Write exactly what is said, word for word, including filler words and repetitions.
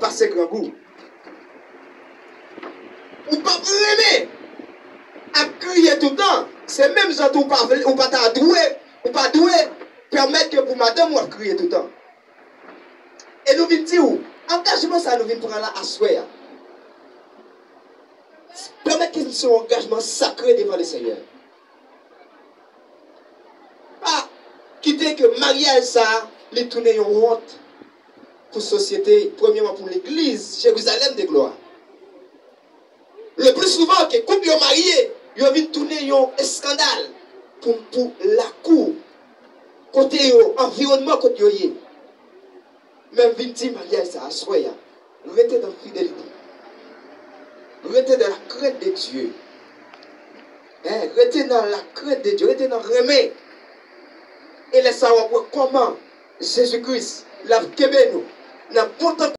pase grangou. Ou p ap renmen ap kriye toutan. Se menm jan tou ou pa vle, ou pa ta dwe, ou pa dwe pèmèt ke pou madanm ou ap kriye toutan. E nou vin di w, angajman sa nou vin pran la aswè a, pèmèt ke se yon angajman sakre devan Lesenyè. Pa kite ke maryaj sa a, li tounen yon wont pou sosyete, premyèman pou legliz Jerizalèm de glwa. Le pli souvan ke koup yo marye, yo vin tounen yon eskandal pou, pou lakou, kote yo, anviwònman kote yo ye. Men m vin di maryaj sa aswè a, rete nan fidelite. Rete dans la crainte de Dieu. Hein, rete nan la crainte de Dieu, rete nan renmen. E lè sa w ap wè kòman Jezi Kris l ap kenbe nou nan bon tan.